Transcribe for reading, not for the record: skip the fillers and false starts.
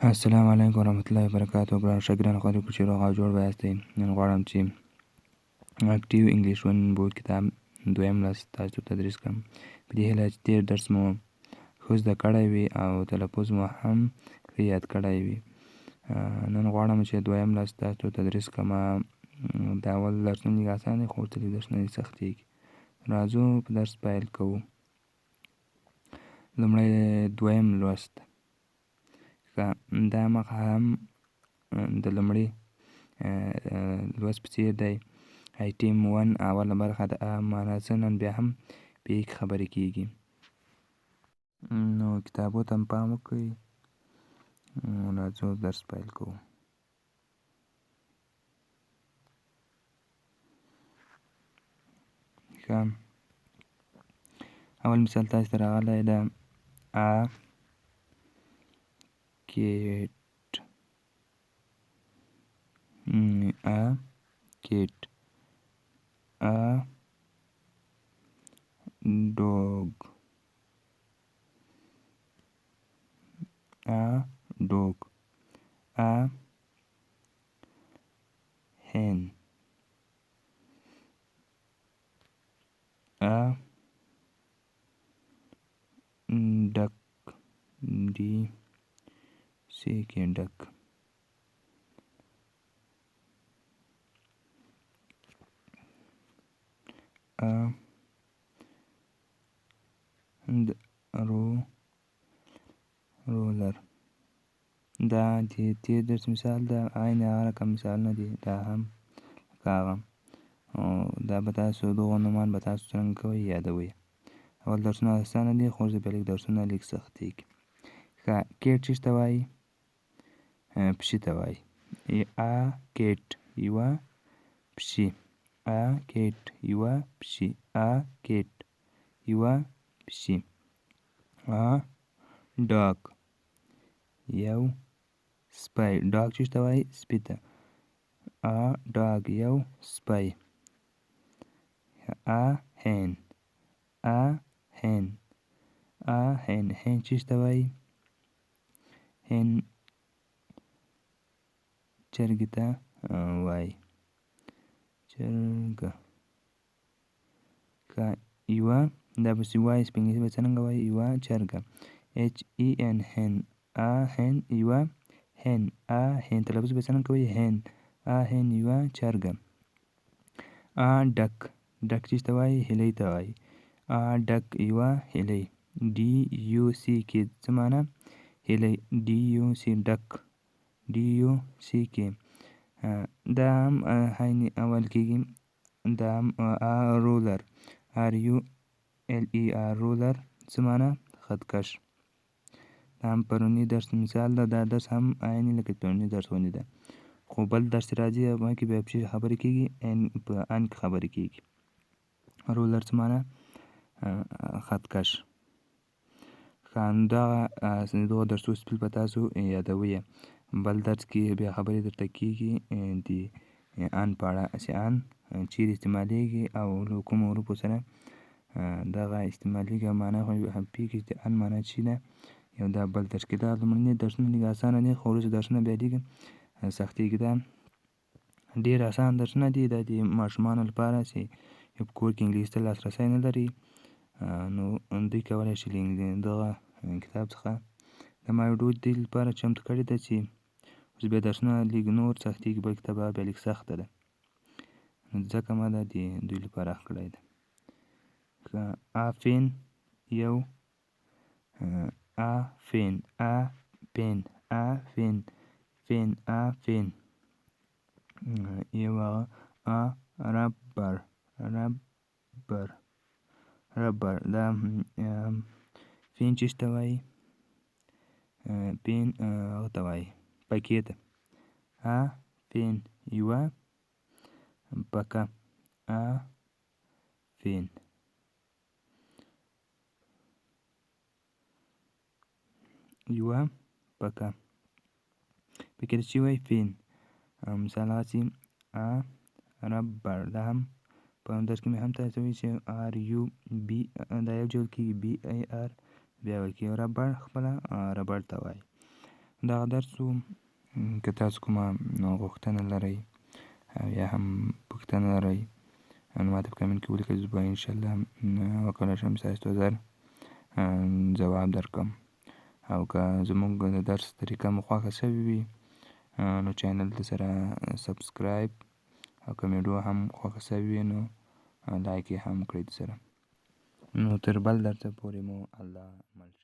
السلام علیکم ورحمت الله وبرکاته. ګران شاګردان، خدای دې وکړي چې روغ او جوړ به یاستئ. نن غواړم چې Active English One Book کتاب دویم لوست تاسو ته تدریس کړم، په دې هیله چې تېر درس مو ښه زده کړی وي او تلفظ مو هم ښه یاد کړی وي. نن غواړم چې دویم لوست تاسو ته تدریس کړم. دا اول درسونه لږ اسان دي، خو ورته لږ درسونه لږ سختېږي. راځو په درس پیل کوو. لومړی دویم لوست. ښه، دا مخه هم د لومړي لوست په څېر دی. Item 1 اوله برخه د معنا څه، نن بیا هم پې کې خبرې کېږي، نو کتابو ته هم پام وکړئ. راځو درس پیل کوو. ښه، اول مثال تاسو ته راغلی ده. A cat، a cat، a dog، a dog، a hen، a duck، D C K duck، a roller. دا د تېر درس مثال ده، عین هغه رقم مثالونه دي. دا هم لکه هغه. دا به تاسو دغه نومان به تاسو څنګه کوئ یادوئ. اول درسونه اسانه دي، خو وروسته بیا لږ درسونه لږ سختېږي. ښه، cat چیش ته وایي؟ پشي ته وایي. A cat یوه پشي، a cat یوه پشي، a cat یوه پشي. A dog یو سپی. Dog چیش ته وایي؟ سپي ته. A dog یو سپی. A hen، a hen، a hen. Hen چیش ته وایي؟ Hen چرګې ته وایي، چرګه. ښه، یوه دا پسې وایي، په انګلیسي به څرنګه وایي؟ یوه چرګه. H E N hen، a hen یوه hen، a hen. تلفظ به څرنګه کوي؟ Hen، a hen یوه چرګه. A duck، duck چیش ته وایي؟ هیلۍ ته وایي. A duck یوه هیلۍ. D U C K څه معنا؟ هیلۍ. D U C duck، D U C K. دا هم عین اول کېږي. دا هم a ruler، R U L E R ruler څه معنا؟ خطکش. دا هم پروني درس مثال ده. دا درس هم عین لکه پروني درس غوندې ده، خو بل درس راځي هغه کې بیا پشي خبرې کېږي، عین په ان کې خبرې کېږي. Ruler څه معنا؟ خطکش. ښه، نو دغه دغه درسو spell به تاسو یادوئ. بل درس کې بیا خبرې درته کېږي د an په اړه، چې an چیرې استعمالیږي او له کومو حروفو سره دغه استعمالیږي، او معنا خو هم پوهېږي چې د an معنا څه ده. یو دا بل درس کې. دا لومړني درسونه لږ اسانه دي، خو وروسته درسونه بیا لږ سختېږي. دا ډېر اسان درسونه دي، دا د ماشومانو لپاره چې په کور کې انګلیسي ته لاسرسی نه لري، نو دوی کولی شي له دغه کتاب څخه. دا ما ویډیو د دې لپاره چمتو کړې ده چې اوس بیا درسونه لږ نور سختېږي، بل کتاب بیا لږ سخته ده، نو ځکه ما دا د دوی لپاره کړی ده. ښه، a pen یو، a pen، a pen، a pen، pen، a pen یو هغه. A rubber، rubber، rubber. دا pen چیش ته وایي؟ Pen هغه ته وایي، پکې ته. A pen یوه پکه، a pen یوه پکه، پکې ته چې وایي pen. مثال هغه چې a rubber. دا هم په درس کې مې هم تاسو ویل چې R U B دا یو ځل کېږي، B A R بیا ویل کېږي. Rubber خپله ربړ ته وایي. دغه درس و. که تاسو کومه غوښتنه لرئ او یا هم پوښتنه لرئ، نو ماته په کمنټ کې ولیکئ، زه به انشاءالله وکولی شم ستاسو ته ځواب درکړم. او که زموږ د درس طریقه مو خوښه شوې وي، نو چینل ته سره subscribe، او که ویډیو هم خوښه شوې وي، نو لایک یې هم کړئ سره. نو تر بل درسه پورې مو الله مل شه.